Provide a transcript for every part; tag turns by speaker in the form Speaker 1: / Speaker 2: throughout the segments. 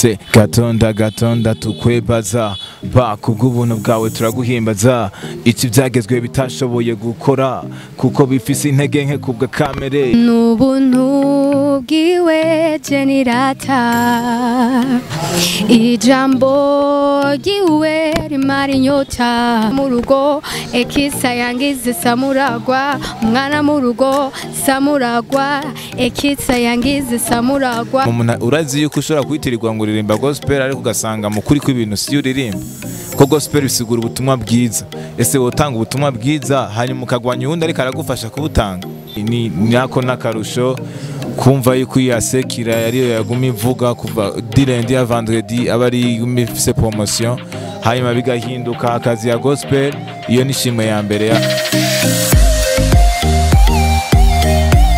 Speaker 1: Se gatonda gatonda tukwebaza ba kubw'ubuntu bwawe turaguhimbaza iki byagezwe bitashoboye gukora kuko bifise intege nke kubwa kamere
Speaker 2: n'ubuntu bwiwe jenirata ijambo giwe rimara inyota mu rugo ekisa yangize samuragwa umwana mu rugo samuragwa ekisa yangize samuragwa.
Speaker 1: Umuntu urazi yuko ushobora kwitirirwa ngo uririmba gospel ariko ugasanga mu kuri kw'ibintu si uririmba ko gospel bisigura ubutumwa bwiza. Ese wotanga ubutumwa bwiza hanyuma ukagwanya uwundi ariko aragufasha kubutanga? Ni nako nakarusho kumva yuko yasekira yariyo yaguma ivuga kuva du lundi à vendredi aba ari ifise promotion hanyuma bigahinduka akazi ya gospel. Iyo ni shimwe ya mbere ya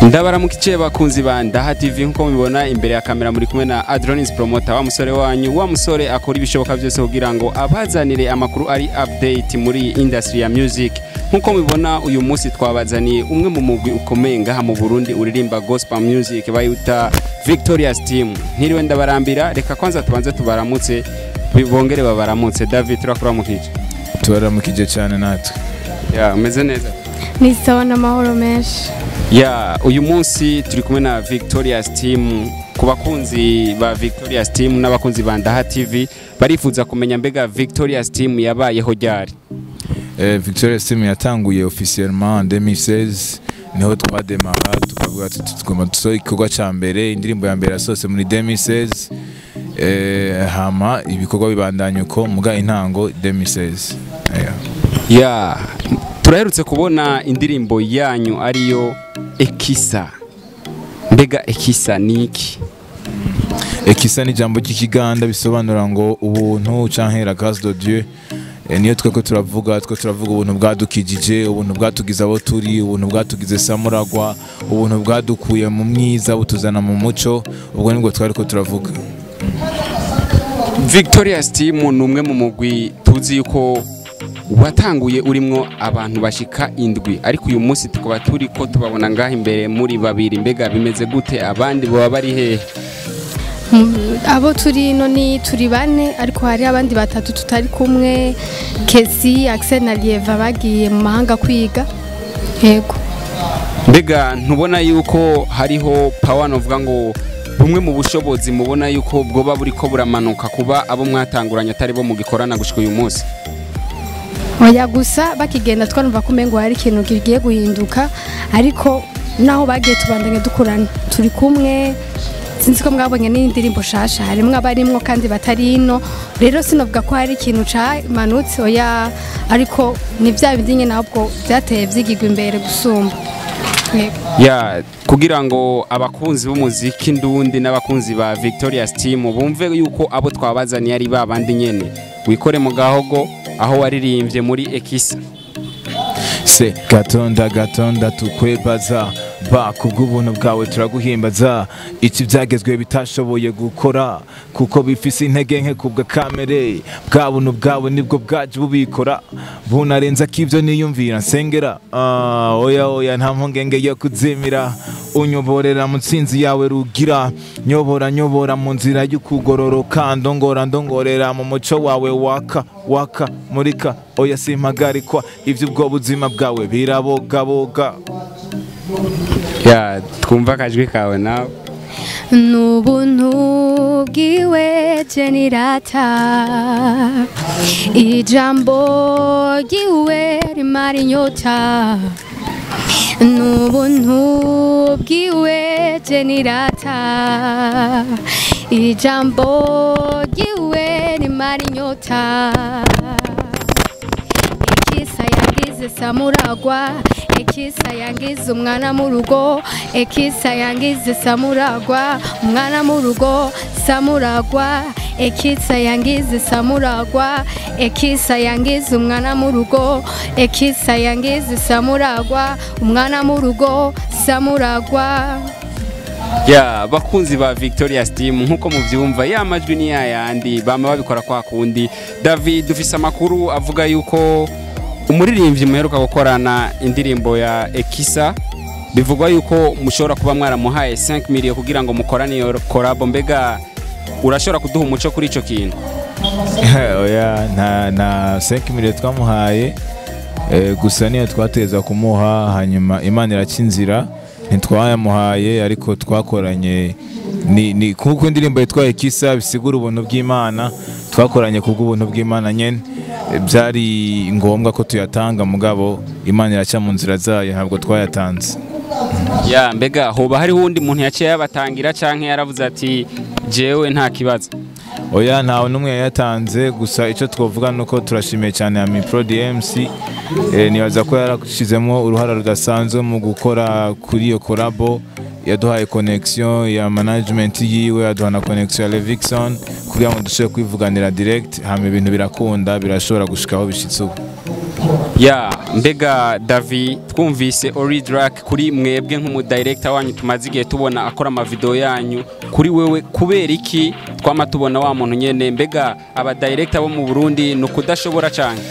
Speaker 3: Ndabaramukiye bakunzi ba Ndaha TV nkuko mubibona imbere ya kamera muri kumwe na Adronis Promoter wa musore wanyu wa musore akora ibishoboka byose kugira ngo abazanire amakuru ari update muri industry ya music. Nkuko mubibona uyu munsi twabazaniye umwe mu mugwi ukomeye ngaha mu Burundi uririmba gospel music bayuta Victorious Team. Ntiriwe ndabarambira, reka kwanza tubanze tubaramutse bongere babaramutse. David, turakuramukije.
Speaker 1: Tubaramukije cyane natwe.
Speaker 3: Ya, umeze neza?
Speaker 2: Ni sawa n'amahoro menshi.
Speaker 3: Ya, uyu munsi turi kumwe na Victorious Team. Ku bakunzi ba Victorious Team n'abakunzi ba Ndaha TV barifuza kumenya mbega Victorious Team yabayeho ryari?
Speaker 1: Victorious Team yatanguye officiellement en 2016, niho twademara tukavuga ati tugomba dusohore igikorwa ca mbere. Indirimbo ya mbere yasohotse muri 2016, hama ibikorwa bibandanya uko muga intango 2016. Yeah.
Speaker 3: Ya, turaherutse kubona indirimbo yanyu ariyo Ekisa. Mbega Ekisa ni iki?
Speaker 1: Ekisa ni ijambo ry'ikiganda bisobanura ngo ubuntu canke la grâce de Dieu. Niyo tweko turavuga, twe turavuga ubuntu bwadukijije, ubuntu bwatugize abo turi, ubuntu bwatugize samuragwa, ubuntu bwadukuye mu mwiza butuzana mu muco. Ubwo nibwo twariko turavuga.
Speaker 3: Victorious Team ni umwe mu mugwi tuzi yuko watanguye urimwo abantu bashika 7, ariko uyu munsi tukaba turi ko tubabona ngaha imbere muri babiri. Mbega bimeze gute? Abandi baba bari hehe?
Speaker 2: Abo turi no ni turi bane, ariko hari abandi batatu tutari kumwe. Kesi, Axel na Lieva bagiye mu mahanga kwiga. Yego.
Speaker 3: Mbega ntubona yuko hariho power novuga ngo bumwe mu bushobozi mubona yuko bwoba buriko buramanuka kuba abo mwatanguranye atari bo mugikorana gushika uyu munsi?
Speaker 2: Oya, gusa bakigenda twanumva ko umengo hari ikintu kigiye guhinduka, ariko naho bagiye tubandanye dukurana turi kumwe. Sinzi ko mwabonye n'indirimbo shasha harimwo abarimwo kandi batari ino, rero sinovuga ko hari ikintu camanutse, oya, ariko ni vya bindi nyene ahubwo vyateye vyigirwa imbere gusumba.
Speaker 3: Ya, kugira ngo abakunzi b'umuziki ndundi n'abakunzi ba Victorious Team bumve yuko abo twabazaniye ari babandi nyene, wikore mu gahogo aho waririmbye muri Ekisa.
Speaker 1: Se gatonda gatonda tukwebaza ba kubw'ubuntu bwawe turaguhimbaza iki byagezwe bitashoboye gukora kuko bifise intege nke kubwa kamere bwa buntu bwawe nibwo bwaje bubikora bunarenza kivyo niyumvira nsengera. Oya oya nta mpungenge yo kuzimira, unyoborera mu nsinzi yawe rugira, nyobora nyobora mu nzira y'ukugororoka, ndongora ndongorera mu muco wawe waka waka murika, oya simpagarikwa ivyo ubwo buzima bwawe birabogaboga.
Speaker 3: Ya, twumva akajwi kawe nawe.
Speaker 2: N'ubuntu bwiwe jenirata ijambo ryiwe rimara inyota, n'ubuntu bwiwe jenirata ijambo ryiwe rimara inyota. Ekisa yangize samuragwa, ekisa yangize umwana mu rugo, ekisa yangize samuragwa umwana mu rugo samuragwa, ekisa yangize samuragwa, ekisa yangize umwana mu rugo, ekisa yangize samuragwa umwana mu rugo samuragwa.
Speaker 3: Ya, bakunzi ba Victorious Team nkuko muvyumva ya majwi ni yayandi bama babikora kwa kundi. David, dufise amakuru avuga yuko umuririmbyi muheruka gukorana indirimbo ya Ekisa bivugwa yuko mushobora kuba mwaramuhaye 5 million kugira ngo mukorane iyo collab. Mbega Urashobora kuduha umuco kuri ico kintu?
Speaker 1: Oya, nta 5 million twamuhaye, gusa niyo twateza kumuha, hanyuma Imana irakinzira ntitwayamuhaye, ariko twakoranye ni kuko indirimbo yitwa Ikisa bisigura ubuntu bw'Imana, twakoranye kubw'ubuntu bw'Imana nyene. Byari ngombwa ko tuyatanga, mugabo Imana iraca mu nzira zayo, ntabwo twayatanze.
Speaker 3: Ya, mbega hoba hariho uwundi muntu yaciye yabatangira canke yaravuze ati jewe nta kibazo?
Speaker 1: Oya, ntawe n'umwe yayatanze, gusa icyo twavuga nuko turashimiye cyane Ami Pro DMC, nibaza ko yarashizemo uruhara rudasanzwe mu gukora kuri iyo collabo, yaduhaye connection ya management yiwe, yaduha na connection ya Levixon kugira ngo dushobore kwivuganira direct, hama ibintu birakunda, birashobora gushika aho bishitse ubu.
Speaker 3: Ya, mbega Davi, twumvise Ori Black kuri mwebwe nk'umudirector wanyu tumaze igihe tubona akora amavideo yanyu, kuri wewe kubera iki twama tubona wa muntu nyene? Mbega aba director bo mu Burundi ni ukudashobora canke?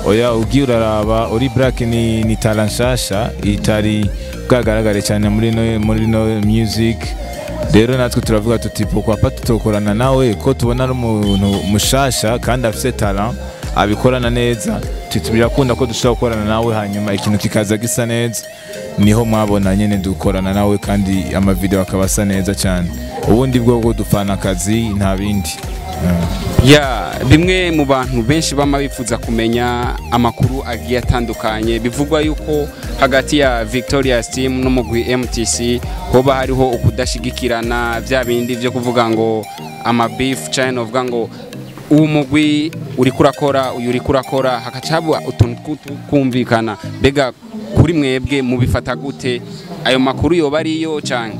Speaker 1: Oya, ugiye uraraba Ori Black ni talent nshasha itari bwagaragare cyane muri no music. Rero natwe turavuga tuti pourquoi pas tutokorana nawe, ko tubona ari umuntu mushasha kandi afise talent, abikorana neza, tuti birakunda ko dushobora gukorana nawe, hanyuma ikintu kikaza gisa neza. Niho mwabona nyene dukorana nawe kandi amavideo akaba asa neza cyane. Ubundi bwo dupfana akazi, nta bindi.
Speaker 3: Ya, bimwe mu bantu benshi bama bifuza kumenya amakuru agiye atandukanye, bivugwa yuko hagati ya Victoria Steam n'umugwi MTC hoba hariho ukudashigikirana, bya bindi byo kuvuga ngo ama beef channel, uvuga ngo uwo mugwi uriko urakora, uyu uriko urakora, hakaca haba utuntu tw'ukumvikana. Mbega kuri mwebwe mubifata gute? Ayo makuru yoba ariyo canke?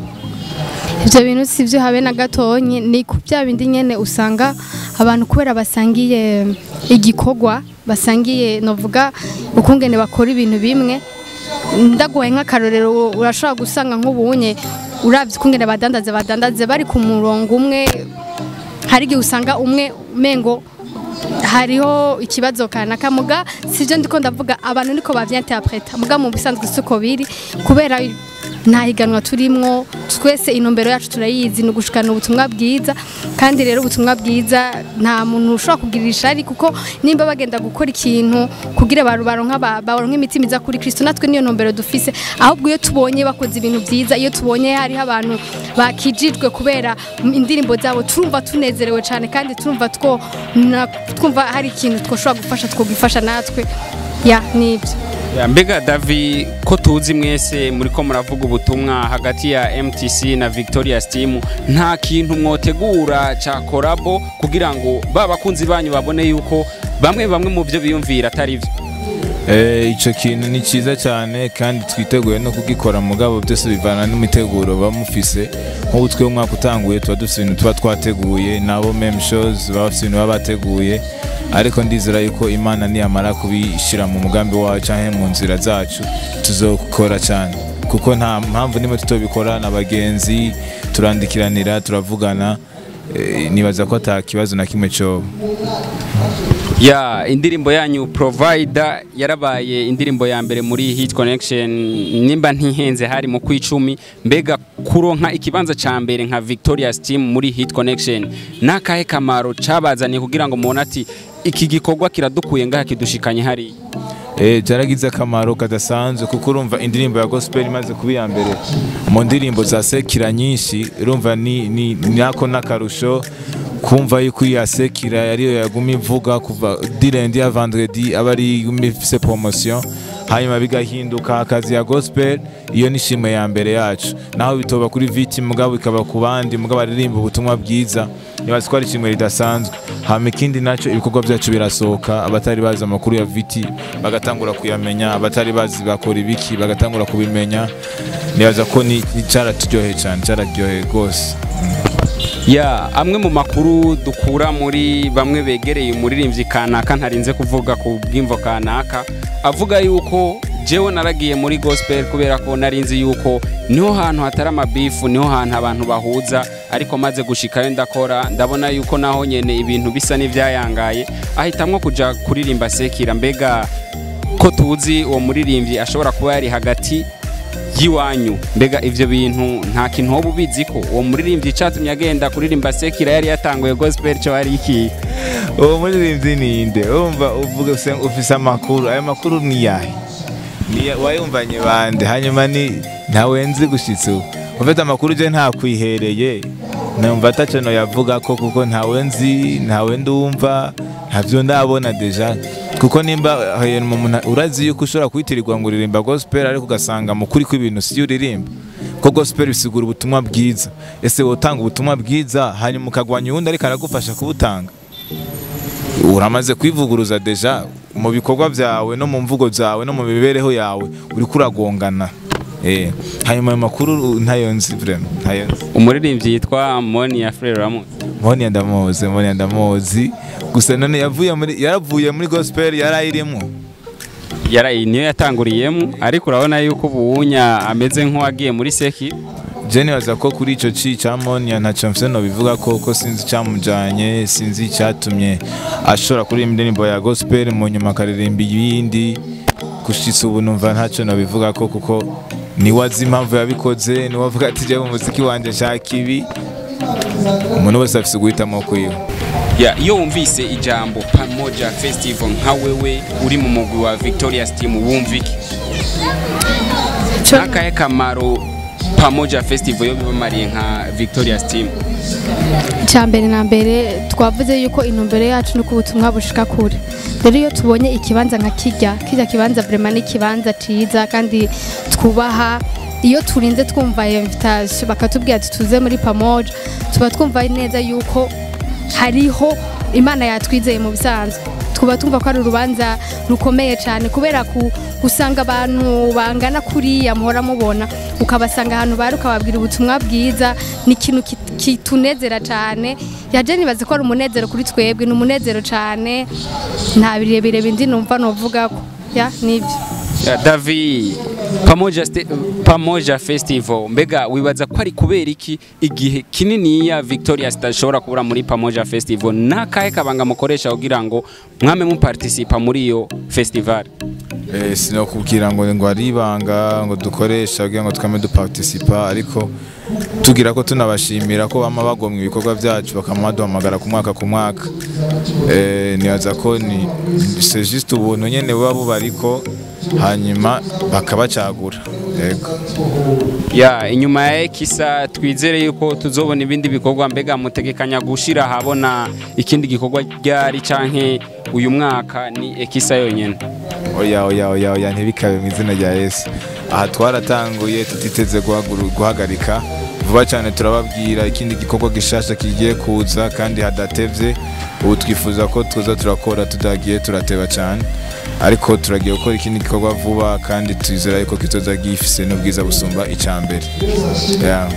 Speaker 2: Ibyo bintu si byo habe na gatonyi. Ni ku bya bindi nyene usanga abantu kubera basangiye igikorwa, basangiye novuga ukungene bakora ibintu bimwe. Ndaguhaye nk'akarorero, urashobora gusanga nk'ubunye uravye ukungene badandaze bari ku murongo umwe, hari igihe usanga umwe umengo hariho ikibazo kanaka. Muga sivyo ndiko ndavuga, abantu niko bavyinterpreta, muga mu bisanzwe siko biri, kubera nta higanwa turimwo. Twese intumbero yacu turayizi, ni ugushikana ubutumwa bwiza. Kandi rero ubutumwa bwiza nta muntu ushobora kugira ishari, kuko nimba bagenda gukora ikintu kugira abantu baronka imitima iza kuri Kristo, natwe niyo ntumbero dufise. Ahubwo iyo tubonye bakoze ibintu byiza, iyo tubonye hariho abantu bakijijwe kubera indirimbo zabo, turumva tunezerewe cyane, kandi turumva twumva hari ikintu twoshobora gufasha, twogifasha natwe. Ya, nibyo.
Speaker 3: Ya, mbega Davi, ko tuzi mwese muriko muravuga ubutumwa, hagati ya MTC na Victoria Steam nta kintu mwotegura ca collabo kugira ngo ba bakunzi banyu babone yuko bamwe bamwe mu byo biyumvira atari byo?
Speaker 1: Ico kintu ni cyiza cyane kandi twiteguye no kugikora, mugabo byose bivana n'imiteguro bamufise. Nk'ubu twe umwaka utanguye tuba dufise ibintu tuba twateguye, nabo même chose baba bafise ibintu baba bateguye, ariko ndizera yuko Imana niyamara kubishira mu mugambi wayo canke mu nzira zacu, tuzokora cyane, kuko nta mpamvu nimwe tutobikora. Na bagenzi turandikiranira, turavugana, nibaza ko ata kibazo na kimwe coba.
Speaker 3: Ya, indirimbo yanyu Provider yarabaye indirimbo ya mbere muri Hit Connection, nimba ntihenze hari mu kwicumi. Mbega kuronka ikibanza ca mbere nka Victoria Steam muri Hit Connection nakahe kamaro cabazaniye kugira ngo mubone ati iki gikorwa kiradukuye ngaha kidushikanye hariya?
Speaker 1: Byaragize akamaro kadasanzwe, kuko urumva indirimbo ya gospel imaze kuba iya mbere mu ndirimbo za secular nyinshi, urumva ni nako n'akarusho kumva yuko iya secular yariyo yaguma ivuga kuva du lundi à vendredi, aba ari iguma ifise promotion, hanyuma bigahinduka akazi ya gospel. Iyo ni ishimwe ya mbere yacu, naho bitoba kuri viti mugabo ikaba ku bandi, mugabo aririmba ubutumwa bwiza, nibaza ko ari ishimwe ridasanzwe. Hama ikindi naco, ibikorwa byacu birasohoka, abatari bazi amakuru ya viti bagatangura kuyamenya, abatari bazi bakora ibiki bagatangura kubimenya. Nibaza ko ni caraturyoheye cyane, cararyoheye rwose.
Speaker 3: Ya, amwe mu makuru dukura muri bamwe begereye umuririmbyi kanaka ntarinze kuvuga ku bw'imvo kanaka, avuga yuko jewe naragiye muri gospel kubera ko narinzi yuko niho hantu hatari amabifu, niho hantu abantu bahuza, ariko maze gushikayo ndakora ndabona yuko naho nyene ibintu bisa n'ivyayangaye, ahitamwo kuja kuririmba secular. Mbega ko tuzi uwo muririmbyi ashobora kuba yari hagati yiwanyu. Mbega ivyo bintu nta kintu woba ubizi ko uwo muririmbyi icatumye agenda kuririmba secular yari yatanguye gospel cyo ari iki?
Speaker 1: Uwo muririmbyi ninde? Urumva uvuga ufise amakuru, ayo makuru ni yahe? Wayumvanye bande? Hanyuma ni ntawe nzi gushitsa ubu. Ufite amakuru je ntakwihereye, numva ataco noyavuga ko kuko ntawe nzi, ntawe ndumva, ntavyo ndabona déjà. Kuko nimba umuntu urazi yuko ushobora kwitirirwa ngo uririmba gospel, ariko ugasanga mu kuri kw'ibintu siyo uririmba. Ko gospel bisigura ubutumwa bwiza. Ese wotanga ubutumwa bwiza hanyuma ukagwanya uwundi ariko aragufasha kubutanga? Uramaze kwivuguruza déjà mu bikorwa byawe no mu mvugo zawe no mu mibereho yawe, uriko uragongana. Hanyuma ayo makuru ntayo nzi vraiment, ntayo nzi.
Speaker 3: Umuririmbyi yitwa Monia Frere uramuzi?
Speaker 1: Monia ndamuzi, Monia ndamuzi. Gusa none yaravuye muri gospel, yarayirimo.
Speaker 3: Yarayi niyo yatanguriyemo, ariko urabona yuko ubunya ameze nk'uwagiye muri seki.
Speaker 1: Je nibaza ko kuri ico ci ca Monia ntaco mfise no bivuga ko sinzi icamujanye, sinzi icatumye ashobora kuririmba indirimbo ya gospel mu nyuma akaririmba iyindi. Gushitsa ubu numva ntaco no bivuga ko kuko niwe azi impamvu yabikoze, niwe avuga ati jewe mu muziki wanje nshaka ibi. Umuntu wese afise uguhitamo kwiwe.
Speaker 3: Ya, iyo wumvise ijambo Pamoja Festival nka wewe uri mu mugwi wa Victorious Team wumva iki? Nakahe kamaro Pamoja Festival yo bibamariye nka Victorious Team?
Speaker 2: Icya mbere na mbere twavuze yuko intumbero yacu ni uko ubutumwa bushika kure. Rero iyo tubonye ikibanza nka kirya kibanza vraiment ni ikibanza ciza kandi twubaha. Iyo turinze twumva iyo invitation bakatubwira ati tuze muri Pamoja, tuba twumva neza yuko hariho Imana yatwizeye mu bisanzwe. Tuba twumva ko ari urubanza rukomeye cyane, kubera usanga abantu bangana kuriya muhora mubona, ukabasanga ahantu bari ukababwira ubutumwa bwiza, ni ikintu kitunezera cyane. Yaje nibaze ko ari umunezero kuri twebwe, ni umunezero cyane, nta birebire bindi numva novuga ko ya nibyo.
Speaker 3: Ya, Davi, Pamoja Festival, mbega wibaza ko ari kubera iki igihe kininiya Victorious idashobora kubura muri Pamoja Festival? Nakahe kabanga mukoresha kugira ngo mwame muparticipa muri iyo festival?
Speaker 1: Sinokubwira ngo ari ibanga ngo dukoresha kugira ngo twame duparticipa, ariko tugira ko tunabashimira ko bama bagomwa ibikorwa byacu bakama baduhamagara ku mwaka ku mwaka. Nibaza ko ni c'est juste ubuntu nyene buba bubariko, hanyuma bakabacagura. Yego.
Speaker 3: Ya, inyuma ya Ekisa twizere yuko tuzobona ibindi bikorwa. Mbega mutegekanya gushira habona ikindi gikorwa ryari, canke uyu mwaka ni Ekisa yonyene?
Speaker 1: Oya, oya, oya, oya, ntibikabe mu izina rya Yesu. Aha twaratanguye tutiteze guhagarika. Vuba cyane turababwira ikindi gikorwa gishasha kigiye kuza kandi hadatevye. Ubu twifuza ko tuza turakora tudagiye turateba cyane, ariko turagiye gukora ikindi gikorwa vuba kandi twizera yuko kizoza gifise n'ubwiza busumba icambere. Yeah.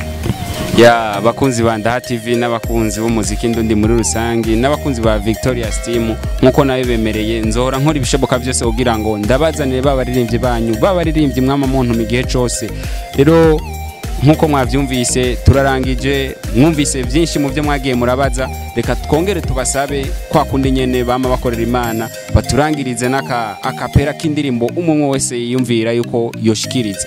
Speaker 3: Ya, bakunzi ba Ndaha TV n'abakunzi b'umuziki ndundi muri rusangi n'abakunzi ba Victorious Team, nkuko nawe bemereye nzohora nkora ibishoboka byose kugira ngo ndabazanire babaririmbyi banyu, babaririmbyi mwama muntu mu gihe cose. Rero nkuko mwavyumvise turarangije, mwumvise byinshi mu byo mwagiye murabaza. Reka twongere tubasabe kwa kundi nyene bama bakorera Imana baturangirize n'aka akapera k'indirimbo umwe wese yiyumvira yuko yoshikiriza.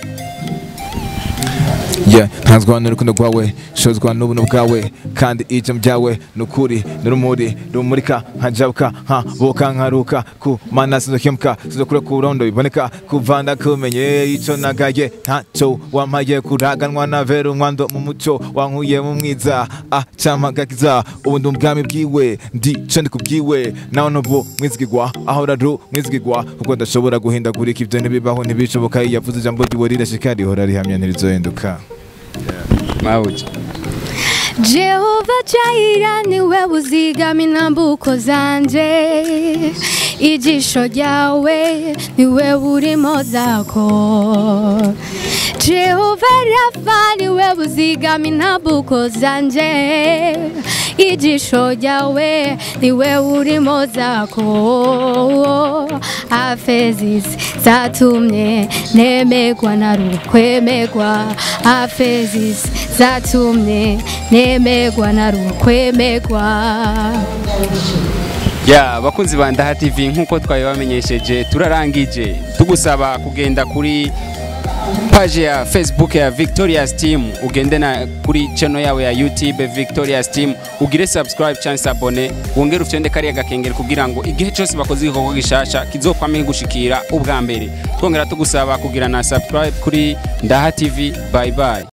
Speaker 1: Yeah, ntanzwa n'urukundo rwawe, shozwa n'ubuntu bwawe, kandi ijambo ryawe nukuri n'urumuri rumurika nkajabuka nkaboka nkaruka ku mana sinzokemuka sinzokura ku rondo biboneka kuva ndakumenye ico nagaye ntaco wampaye kuraganwa na vera umwando mu muco wankuye mu mwiza acampagakiza ubu ndi ubwami bwiwe ndi co ndi kubwiwe nawe nubu mwizigirwa ahora ru mwizigirwa kuko ndashobora guhindagurika ivyo ntibibaho ntibishoboka iyo yavuze ijambo ryiwe rirashika rihora rihamya ntirizohinduka.
Speaker 3: Mawuja.
Speaker 2: Jehova Jireh niwe uzigama intambuko zanje, ijisho ryawe niwe urimo zako. Jehova Rafa niwe uzigama intambuko zanje, ijisho ryawe niwe urimo zako. Afezisi zatumye nemegwa narukwemegwa, afezisi zatumye nemegwa narukwemegwa.
Speaker 3: Ya, bakunzi ba Ndaha TV, nkuko twabibamenyesheje turarangije, tugusaba kugenda kuri page ya Facebook ya Victorious Team, ugende na kuri channel yawe ya YouTube Victorious Team, ugire subscribe cyangwa s'abonner, wongere ufyonde kariya gakengeri kugira ngo igihe cyose bakoze igikorwa gishasha kizokwame gushikira ubwa mbere. Twongera tugusaba kugira na subscribe kuri Ndaha TV. Bye bye.